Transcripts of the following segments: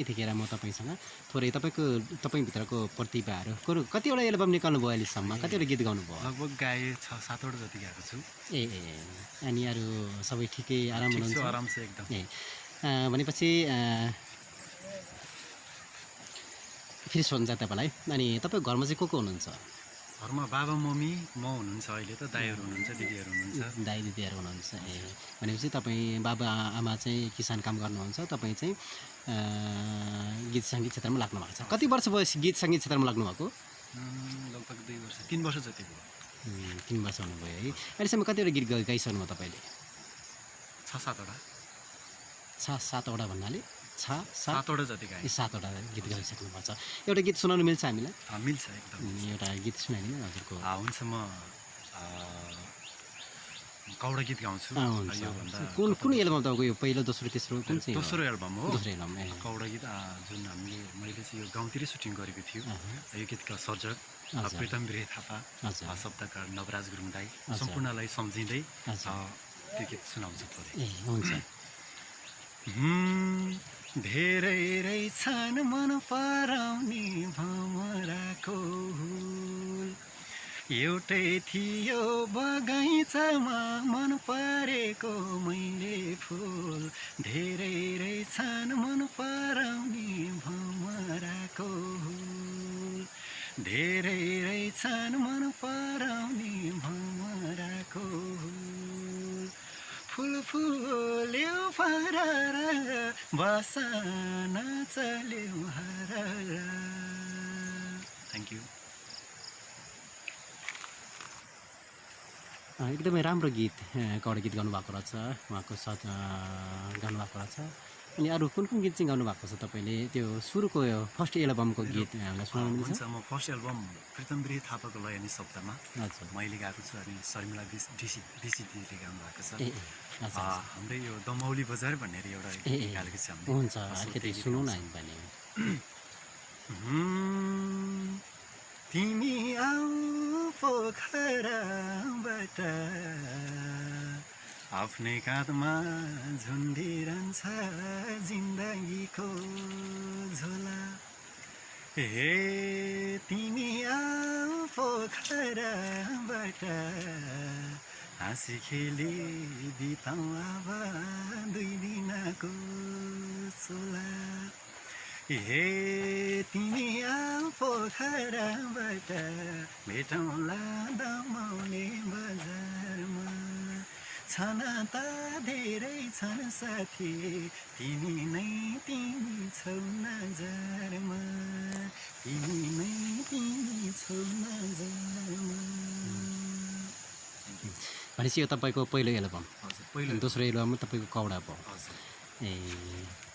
यतिखेर म तपाईँसँग थोरै तपाईँभित्रको प्रतिभाहरू कतिवटा एल्बम निकाल्नु भयो अहिलेसम्म, कतिवटा गीत गाउनुभयो? लगभग गाएँ 6-7 वटा जति गाएको छु। अनि अरू सबै ठिकै आराम ठिक हुनुहुन्छ? छु, आराम छ एकदम। भनेपछि फेरि सोध्छ तपाईँलाई, अनि तपाईँ घरमा चाहिँ को हुनुहुन्छ? घरमा बाबा मम्मी म हुनुहुन्छ, अहिले त दाइहरू हुनुहुन्छ, दिदीहरू हुनुहुन्छ। दाइ दिदीहरू हुनुहुन्छ। भनेपछि तपाईँ बाबा आमा चाहिँ किसान काम गर्नुहुन्छ, तपाईँ चाहिँ गीत सङ्गीत क्षेत्रमा लाग्नु भएको छ। कति वर्ष भयो गीत सङ्गीत क्षेत्रमा लाग्नु भएको? लगभग 2 वर्ष 3 वर्ष जति भयो। 3 वर्ष हुनुभयो है। अहिलेसम्म कतिवटा गीत गाइसक्नु भयो तपाईँले? 6-7 वटा। 6-7 वटा भन्नाले 7 वटा जति गाएँ। 7 वटा गीत गाइसक्नु भएको छ। एउटा गीत सुनाउनु मिल्छ हामीलाई? मिल्छ एकदम। एउटा गीत सुनाइदिनु हजुरको। हुन्छ, म कौडा गीत गाउँछु। कुन एल्बम तपाईँको यो पहिलो दोस्रो तेस्रो कुन चाहिँ? दोस्रो एल्बम हो। दोस्रो एल्बम कौडा गीत जुन मैले चाहिँ यो गाउँतिरै सुटिङ गरेको थियो। यो गीतका सर्जक प्रितम बिरे थापा, शब्दकार नवराज गुरुङ दाई, सम्पूर्णलाई सम्झिँदै त्यो गीत सुनाउँछु थोरै। हुन्छ। धेरै रहेछन् मन पराउने भमराको हुल, एउटै थियो बगैँचामा मन परेको मैले फुल, धेरै रहेछन् मन पराउने भमराको हुल, धेरै रहेछन् मन पराउने भमराको हुल, फुल फुल्यो फरर बसन चल्यो हरर। Thank you. एकदमै राम्रो गीत कौडा गीत गाउनुभएको रहेछ, उहाँको साथ गाउनुभएको रहेछ। अनि अरू कुन कुन गीत चाहिँ गाउनुभएको छ तपाईँले? त्यो सुरुको फर्स्ट एल्बमको गीत हामीलाई सुनाउनु मिल्छ? म फर्स्ट एल्बम प्रितम बिरे थापाको लय अनि शब्दमा मैले गाएको छु, अनि शर्मिला डिसीले गाउनु भएको छ। हाम्रै यो दमौली बजार भनेर एउटा निकालेको छ। हुन्छ, अलिकति सुनौ न भने। तिमी आऊ पोखराबाट, आफ्नै काँधमा झुन्डिरहन्छ जिन्दगीको झोला, हे तिमी आऊ पोखराबाट, हाँसी खेली बिताउँ अब 2 दिनको चोला, हे तिमी आऊ पोखराबाट, भेटौँला दमाउने बजारमा, छन त धेरै छन् साथी, तिमी नै तिमी छौ नजरमा, तिमी नै तिमी छौ नजरमा। भनेपछि यो तपाईँको पहिलो एल्बम? पहिलो। दोस्रो एल्बममा तपाईँको कौडा भयो।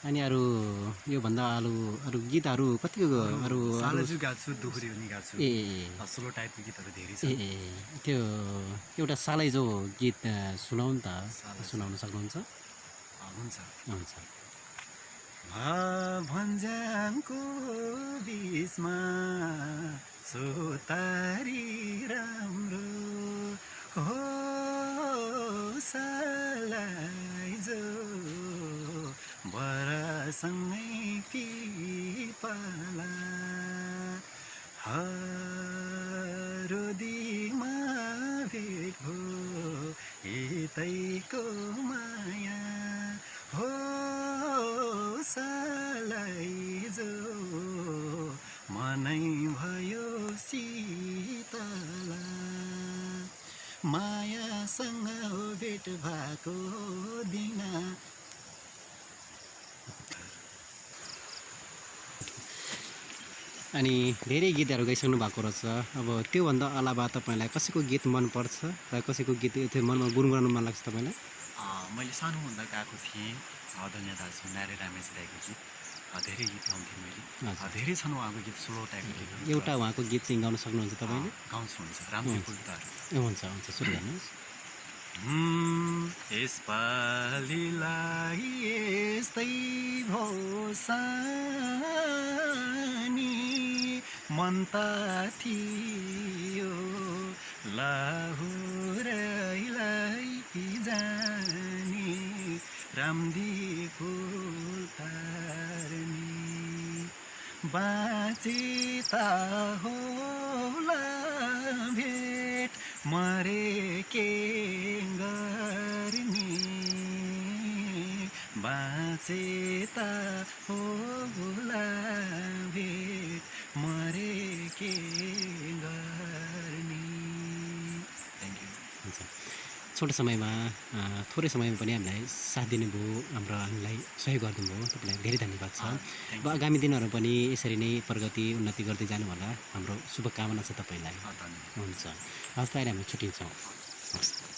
अनि अरू योभन्दा अरू गीतहरू कतिको अरू सालजु गाएको छु, दुखरी पनि गाएको छु। सोलो टाइपको गीतहरू धेरै छ। त्यो एउटा सालैजो गीत सुनाउनु त, सुनाउन सक्नुहुन्छ? हुन्छ। हुन्छ। भन्ज्याङको बिचमा चोतारी राम्रो हो, सालैजो बरासँगै पिपला, रोदीमा भेट भो यतैको माया हो, सालैजो मनै भयो शीतला, मायासँग भेट भएको दिन। अनि धेरै गीतहरू गाइसक्नु भएको रहेछ। अब त्योभन्दा अलावा तपाईँलाई कसैको गीत मनपर्छ र कसैको गीत त्यो मनमा गुनगुनाउनु मन लाग्छ तपाईँलाई? मैले सानोभन्दा गाएको थिएँ आदरणीय दाजु नारे रामेश दाइको गीत, धेरै गीत गाउँथेँ मैले। धेरै छन् उहाँको गीत, सोलो टाइपको गीत। एउटा उहाँको गीत चाहिँ गाउन सक्नुहुन्छ तपाईँले? गाउँछु। हुन्छ, राम्रो फुलदार। हुन्छ हुन्छ, सुरु गर्नुहोस्। यसपालिलाई यस्तै भोसानी, मन त थियो लाहुरैलाई जाने, रामदी फुल तार्ने, बाँचे त होला भेट मरे के गर्ने बाँचे त होला भेट मरे के गर्ने थ्याङ्क यू हुन्छ छोटो समयमा थोरै समयमा पनि हामीलाई साथ दिनुभयो हामीलाई सहयोग गरिदिनुभयो तपाईँलाई धेरै धन्यवाद छ अब आगामी दिनहरू पनि यसरी नै प्रगति उन्नति गर्दै जानु होला हाम्रो शुभकामना छ तपाईँलाई हुन्छ हस् त अहिले हामी छुट्टिन्छौँ हस्